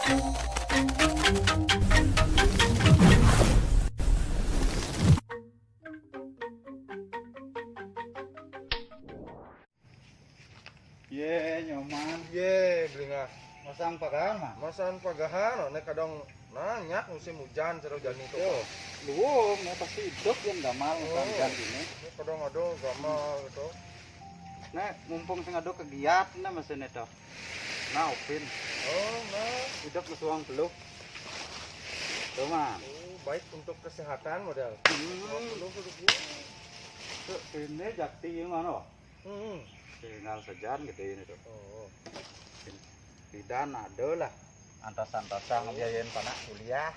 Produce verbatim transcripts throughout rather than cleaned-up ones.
Yé, Nyoman. Yé, Bringah. Masang pagahan, Mang? Masang pagahan, né kadang, nah, nyak musim hujan, sira jani to. Yo, luung, né pasti idup yén gamal. Oh, masang hujan gini. Né kadang ada gamal gitu. Né mumpung sing ada kegiatan, né masih né to. Nah, Upin. Oh, nah. Idup masuang peluh. Tuh, Mang. Oh, baik untuk kesehatan modal. Hmm. Masuang peluh tuh, Bu. Tuh, ini jakti gimana? Hmm. Tinggal sejan gedé ini tuh. Oh. Pidan ada lah. Antas-antasan biayain panak kuliah.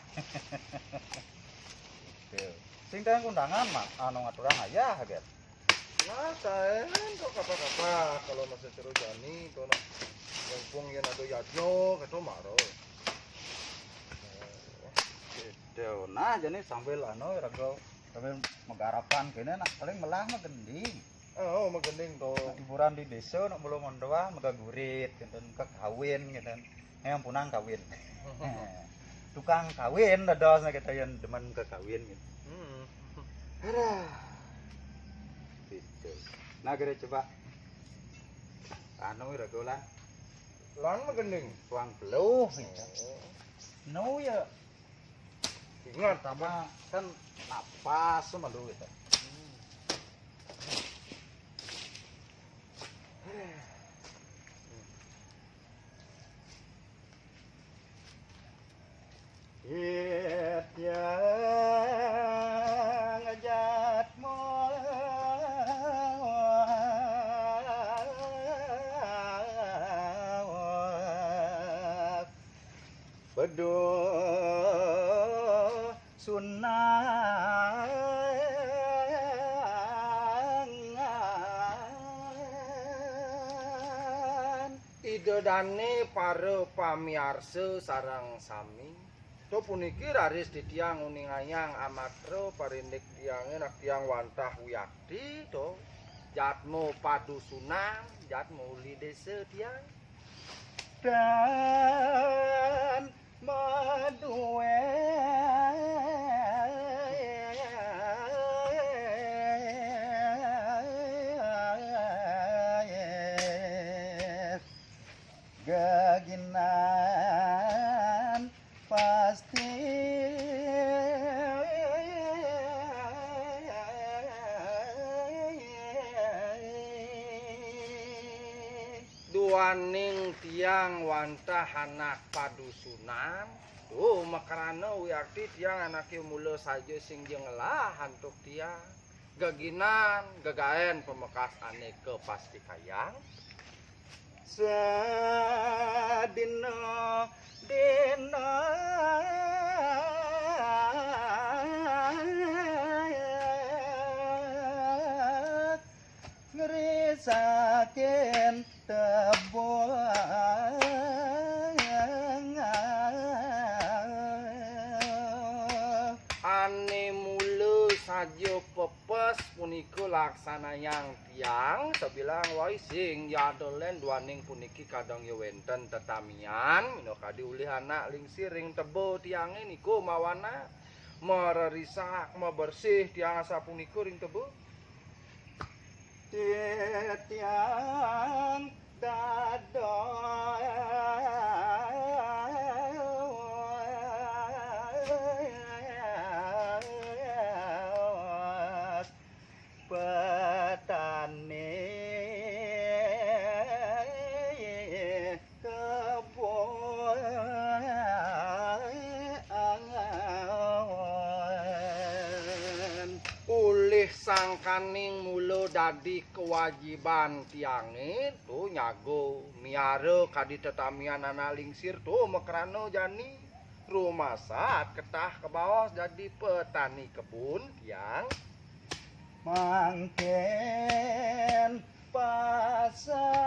Tuh. Sing tayang undangan, Mak, anu ngaturang ayah, gitu. Nah, saya kok apa-apa kalau masih seru jani, tuh, nah. Mumpung yang ada yadnya, gitu, maro. Gitu. Nah, jadi sambil anu, raga, sambil megarapan kene, nah, paling melah mah gending. Oh, mah gending to. Nah, hiburan di desa, nak belum mendoa, megagurit, gitu, kekawin, gitu. Yang punang kawin. Tukang kawin, dados, nah, kita yang demen kekawin, gitu. Hmm. Aduh. Gitu. Nah, kira coba. Anu, raga lah. Lan mah gending. Tuang peluh, gitu. Oh. No, ya. Ingat. Pertama kan napas malu gitu. It yang jatmu Beduh sunangan. Ida dané para pamiarsa sareng sami. To puniki raris titiang nguningayang amatra parindik tiangé nak tiang wantah wiakti to. Jatma padusunan, jatma uli désa tiang. Dan madué geginan pasti. Duaning tiang wantah anak padusunan, duh, makrana wiakti tiang anaké mula saja sing ja ngelah antuk tiang. Geginan, gegaén pamekas ané kapastikayang. Sadina dina ngrisakin tebuangan. Ané mula saja pepes punika laksanayang tiang, sabilang wai sing yada lén duaning puniki kadang ya wénten tetamian, minakadi ulih anak lingsir ring teba tiangé nika mawana marerisak, mabersih tiang asapunika ring teba. Titiang dados petani kebon. Ulih sangkaning mula dadi kewajiban tiangé, to nyaga miara kadi tetamian anak lingsir, to makrana jani rumasat ketah kabaos dadi petani kebun tiang. Mangkin pasangin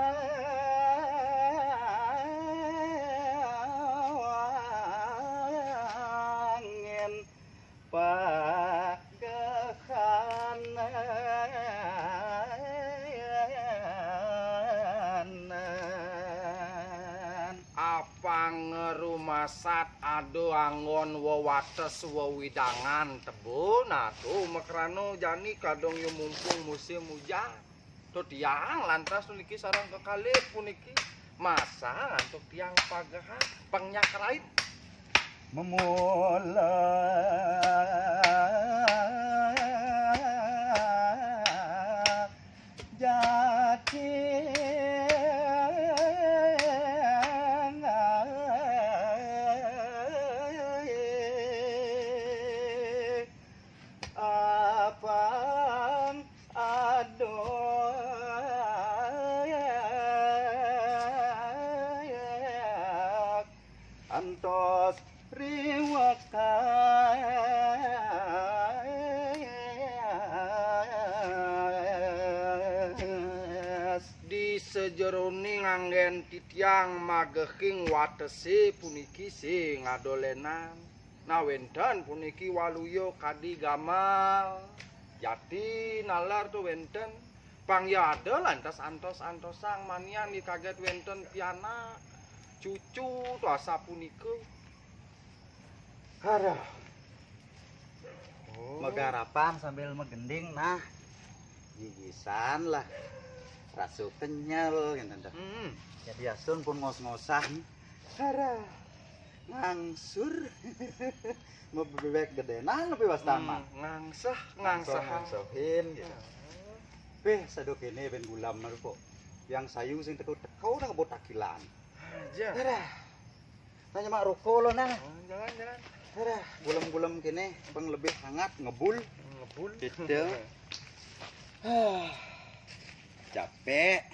pagahanan. Pangerumasat ada anggon wewates wewidangan tebo. Nah, to makrana jani kadung ya mumpung musim ujan. To tiang lantas puniki sareng kekalih puniki. Masa ngantuk tiang pagehan, pengnyakrait. Memula jati apang adoh antos riwekas. Di sajeroning anggen titiang magehing watese puniki sing adolenan. Nah, wenten puniki waluya kadi gamal. Jati nalar to wenten. Pang ya ada lantas antos-antosang manian di kaget wenten pianak, cucu to asapunika. Aduh. Oh. Magarapan sambil magending, nah. Gigisan lah. Rasa kenyel, gitu dah. Hmm. Jadi asun pun ngos-ngosan. Aduh. Ngangsur. Mau bebek gedenan lebih wastan mah. Hmm, ngangsah, ngangsah. Ngangsohin, gitu. Hmm. Peh, saduk ini ben gulam mah kok. Yang sayu sing teko-teko nang botakilan. Aja. Aduh. Tanya mak rokok lo nah. Oh, jalan, jalan. Aduh, gulem-gulem kene, pang lebih hangat ngebul. Ngebul. Gitu. Ah, capek.